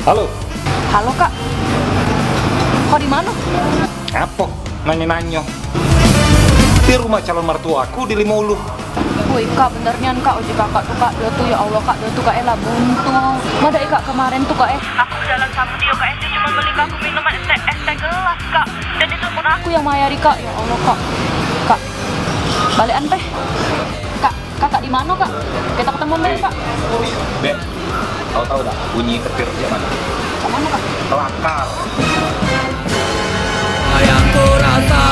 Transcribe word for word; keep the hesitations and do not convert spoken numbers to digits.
Halo. Halo, Kak. Kau di mano? Apo? Nanyo-nanyo. Di rumah calon mertuaku di Limo Ulu. Woi, Kak, bener nian, Kak, uji kakak tu, Kak, dio tu, ya Allah, Kak, dio tu, Kak, eh, lah buntu. Madai, Kak, kemaren tu, Kak, eh. Aku bejalan samo dio, Kak, eh, dio cuma beli aku minum es teh, es teh gelas, Kak. Dan itu pun aku yang mayari, Kak. Ya Allah, Kak. Kak, balekan, teh. Kak, kakak di mano, Kak? Kita ketemuan dulu, Kak. Bek, kau tahu dak bunyi ketir cak mano? Cak mano, Kak? Kelakar. Yang ku rasa